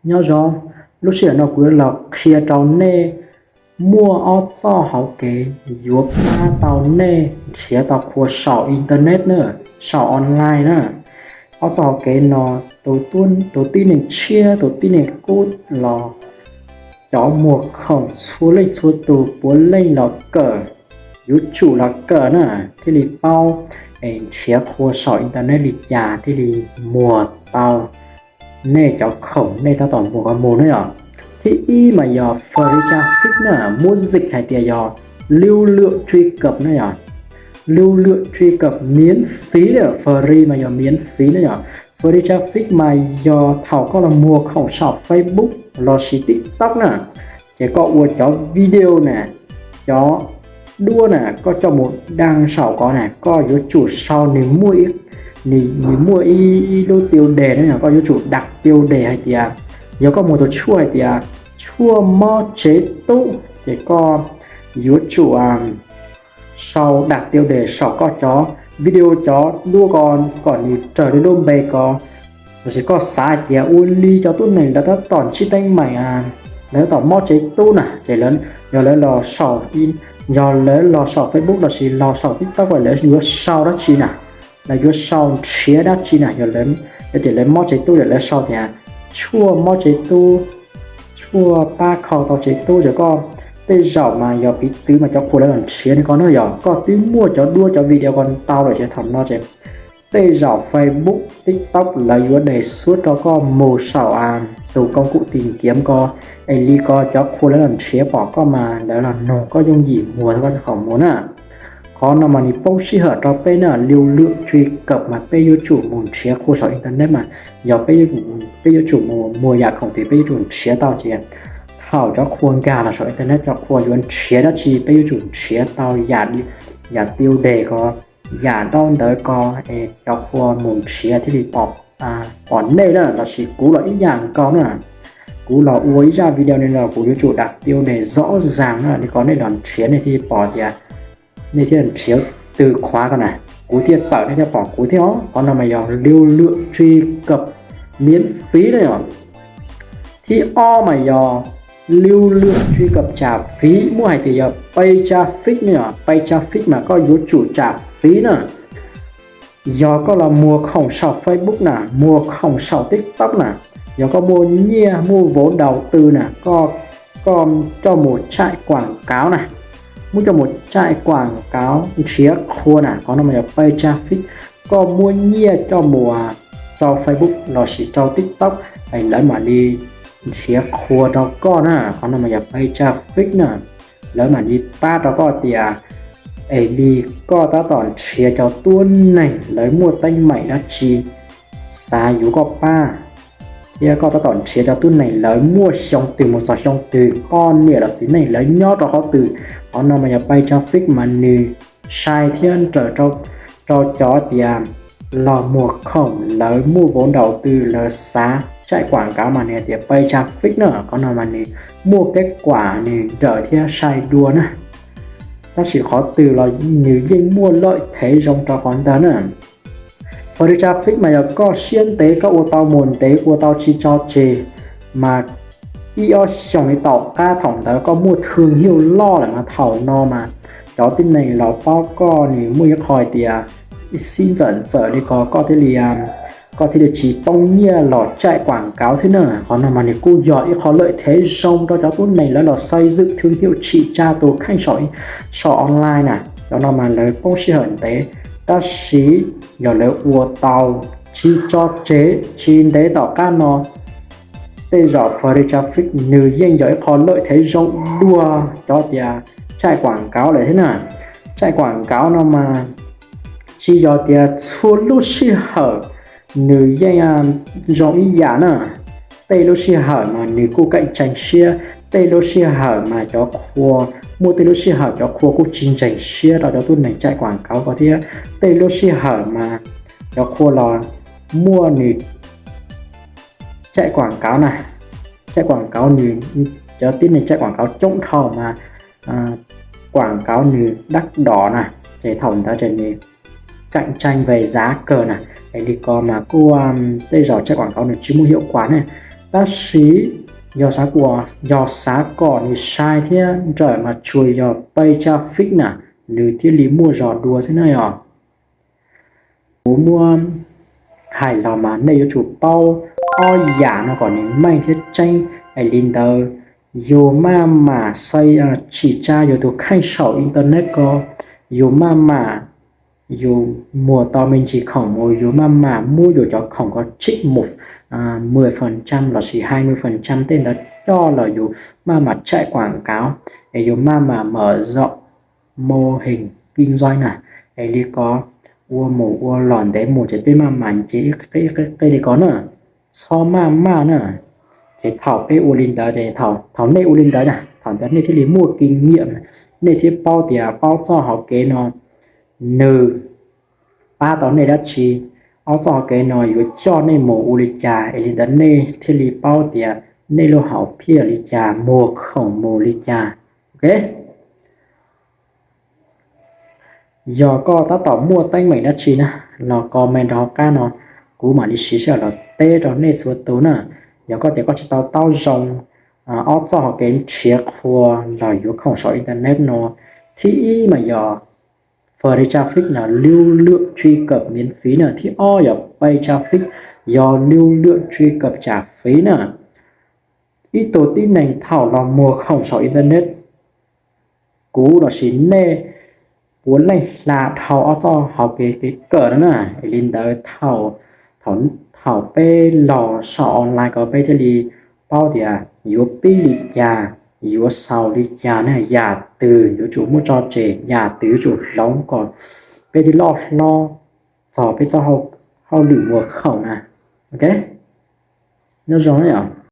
Nyob zoo, lub sij hawm no kuv yuav los qhia rau nej muaj ob txoj hauv kev yuav pab tau nej nrhiav tau qhua saum internet na, saum online na. Ob txoj hauv kev no, tus tib neeg tshiab tus tib neeg qub los cov muag khoom txhua leej txhua tus puav leej los kawm, yuav tsum los kawm na, thiaj li paub es nrhiav qhua saum internet li cas thiaj li muag tau nej cov khoom nej tab tom muag ko mus na yom. Thib ib mas yog free traffic na, muab dịch hais tias yog lưu lượng truy cập na yom. Lưu lượng truy cập miễn phí na, free mas yog miễn phí na yom. Free traffic mas yog thaum koj los muag khoom saum Facebook lossis TikTok na, ces koj ua cov video na, cov duab na, koj coj mus đăng saum ko na, koj yuav tsum sau nws muaj, nws muaj ib lub tiêu đề na, koj yuav tsum đặt tiêu đề hais tias, yog koj muag tus tshuaj hais tias tshuaj mob tsev tub ces koj yuav tsum sau đặt tiêu đề saum koj cov video cov duab ko kom nws raws li lub npe ko. Lossis koj xav hais tias ua li cov tuab neeg lawv tab tom ntsib teeb meem, lawv tab tom mob tsev tub na, ces yog lawv los saum, yog lawv los saum Facebook lossis los saum TikTok lawv yuav sau dab tsi na, lawv yuav sau nrhiav dab tsi na, yog tias lawv mob tsev tub lawv sau tias tshuaj mob tsev tub, tshuaj pab khau tau tsev tub ces koj, tej zaum mas yog piv txwv mas cov qhua lawv los nrhiav li ko na, yog koj twb muaj cov duab cov video ko tau lawm ces thaum no ces tej zaum Facebook, TikTok lawv yuav đề xuất rau koj mus saum tus công cụ tìm kiếm ko, es li ko cov qhua lawv los nrhiav pom koj mas lawv los nug koj yooj yim muag tau koj cov khoom mus na. Qhov no mas nws poob sij hawm rau peb na, lưu lượng truy cập mas peb yuav tsum mus nrhiav qhua saum internet mas yog peb, peb yuav tsum mus muag yam khoom twg peb yuav tsum nrhiav tau ces thaum cov qhua nkag los saum internet cov qhua yuav nrhiav dab tsi peb yuav tsum nrhiav tau yam, yam tiêu đề ko, yam ntaub ntawv ko, es cov qhua mus nrhiav thiaj li pom nej na, lossis kuv los ib yam nkaus na. Kuv los ua ib zaj video ne los kuv yuav tsum đặt tiêu đề rõ ràng na, li ko nej los nrhiav nej thiaj pom tias, nej thiaj nrhiav từ khóa ko na, kuv thiaj tawm nej thiaj pom kuv thiab os. Qhov no mas yog lưu lượng truy cập miễn phí na yom. Thib ob mas yog lưu lượng truy cập trả phí, muab hais tias yog pay traffic na yom, pay traffic mas koj yuav tsum trả phí na. Yog koj los muag khoom saum Facebook na, muag khoom saum TikTok na, yog koj muaj nyiaj muaj vốn đầu tư na, koj, koj coj mus chạy quảng cáo na, muab coj mus chạy quảng cáo nrhiav qhua na, qhov no mas yog pay traffic. Koj muaj nyiaj coj mus rau Facebook lossis rau TikTok es lawv mam li nrhiav qhua rau koj na, qhov no mas yog pay traffic na. Lawv mam li pab rau koj tias es li koj tab tom nrhiav cov tuab neeg lawv muaj teeb meem dab tsi xav yuav koj pab, thiab koj tab tom nrhiav cov tuab neeg lawv muaj xyoo twg mus txog xyoo twg, poj niam los txiv neej lawv nyob rau qhov twg. Qhov no mas yog pay traffic mas nws sai thiab nrawm rau cov tias los muag khoom lawv muaj vốn đầu tư lawv xav chạy quảng cáo mas nws tias pay traffic na, qhov no mas nws muaj kết quả nws nrawm thiab sai dua na. Tab sis qhov twg los nws yeej muaj lợi thế zoo rau qhov ntawd na. Free traffic mas yog koj siab ntev koj ua tau mus ntev ua tau tsis tso tseg mas ib ob xyoos li tom qab thaum ntawd koj muaj thương hiệu loj lawm mas thaum no mas cov tuab neeg los paub koj nws muaj ib qho hais tias xib ntxawm ntxawm li ko koj thiaj li, koj thiaj li tsis poob nyiaj los chạy quảng cáo thiab na. Qhov no mas nws kuj yog ib qho lợi thế zoo rau cov tuab neeg lawv los xây dựng thương hiệu trị tra tù kheej saum online na. Cov no mas lawv poob sij hawm ntev, tab sis yog lawv ua tau tsis tso tseg tsis ntev tom qab no, tej zaum free traffic nws yeej yog ib qho lợi thế zoo dua cov tias chạy quảng cáo lawm thiab na. Chạy quảng cáo no mas tsis yog tias txhua lub sij hawm nws yeej zoo ib yam na. Tej lub sij hawm mas nws kuj cạnh tranh siab, tej lub sij hawm mas cov qhua, muaj tej lub sij hawm cov qhua kuj tsis ntseeg siab rau cov tuab neeg chạy quảng cáo ko thiab, tej lub sij hawm mas cov qhua los muaj nws chạy quảng cáo na, chạy quảng cáo nws, cov tuab neeg chạy quảng cáo coob dhau mas quảng cáo nws đắt đỏ na, ces thaum ntawd ces nws cạnh tranh về giá kawg na. Es li ko mas kuj tej zaum chạy quảng cáo nws tsis muaj hiệu quả na. Tab sis yog xav kom, yog xav kom nws sai thiab nrawm mas tsuas yog peb tsa fib na, nws thiaj li muaj zog dua xwb na yom. Kuv muab hais los mas nej yuav tsum paub ob yam no kom nws meej thiab tseeb. Es li ntawd yus maj mam xav tsim tsa yus tus kheej saum internet ko, yus maj mam, yus muag tau me ntsis khoom mus, yus maj mam muab yus cov khoom ko tsim mus mười phần trăm lossis hai mươi phần trăm tej ntawd coj los yus maj mam chạy quảng cáo, es yus maj mam mở rộng mô hình kinh doanh na, es li ko ua mus ua los ntev mus ces peb maj mam nce ib qib qib li ko na. Txhob maj maj na. Ces thaum peb ua li ntawd ces thaum nej ua li ntawd na, thaum ntawd nej thiaj li muaj kinh nghiệm, nej thiaj paub tias ob txoj hauv kev no nws pab tau nej dab tsi, ob txoj hauv kev no yuav coj nej mus ua li cas, es li ntawd nej thiaj li paub tias nej lub hauv phiaj li cas, muag khoom mus li cas. Ok, yog koj tab tom muaj teeb meem dab tsi na, los comment rau hauv qab no, kuv mam li siv sij hawm los teb rau nej txhua tus na. Yog koj tias koj tsis tau taub zoo ob txoj hauv kev nrhiav qhua los yuav khoom saum internet no, thib ib mas yog phần trăm fix là lưu lượng truy cập miễn phí na, thib ob yog phần trăm fix yog lưu lượng truy cập trả phí na. Ib tug tib neeg thaum los muag khoom saum internet, kuv lossis nej puav leej hla dhau ob txoj hauv kev kev kawm no na. Es li ntawd thaum peb los saum online ko peb thiaj li paub tias yuav pib li cas, yuav xaus li cas na, yam twg yuav tsum muab tso tseg, yam twg yuav tsum hloov kom peb thiaj loj hlob txog peb txoj hauj lwm muag khoom na. Ok, nyob zoo na yom.